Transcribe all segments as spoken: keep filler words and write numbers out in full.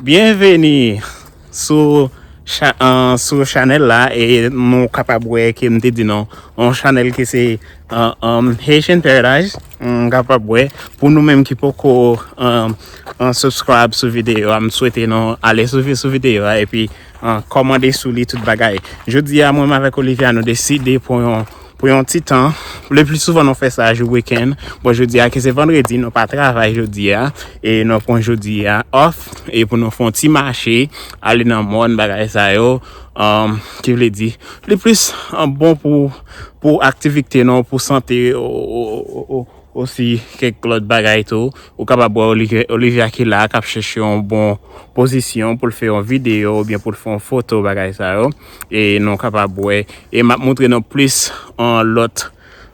Byenveni sou cha- uh, sou chanèl la, e nou kapab wè ke m te di nou yon chanèl ke se uh, um, Haitian Paradise. M kapab wè, pou nou menm ki poko um, uh, subscribe sou videyo a, m swete nou ale sou, sou videyo a epi uh, kòmande sou li, tout bagay. Jodi a, mwen menm avèk Olivia, nou deside pou yon pou yon ti tan. Le pli souvan nou fè sa jou wikenn. Bon, jodi a ki se vandredi, nou pa travay jodi a. E nou pran jodi a off. E pou nou fè yon ti mache, ale nan mòn, bagay sa yo. Um, ki vle di, li plis um, bon pou, pou aktivite nou, pou sante o- o- o- o- osi kèk lòt bagay tou. Ou kapab wè Olivia, Olivia ki la k ap chèche yon bon pozisyon pou l fè yon videyo oubyen pou l fè yon foto, bagay sa yo. E nou kapab wè, e m ap montre nou plis an lòt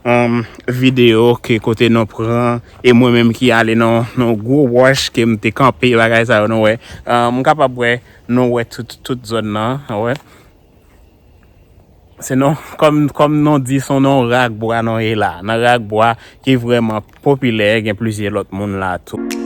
um, videyo ke kote nou pran, e mwen menm ki ale nan nan gwo wòch ke m te kanpe, bagay sa yo, nou wè. Um, m kapab wè, nou wè tout, tout zòn nan, wè. Se non, kòm kòm nou di, se yon rak bwa nou ye la, nan rak bwa ki vrèman popilè, gen plizyè lòt moun la tou.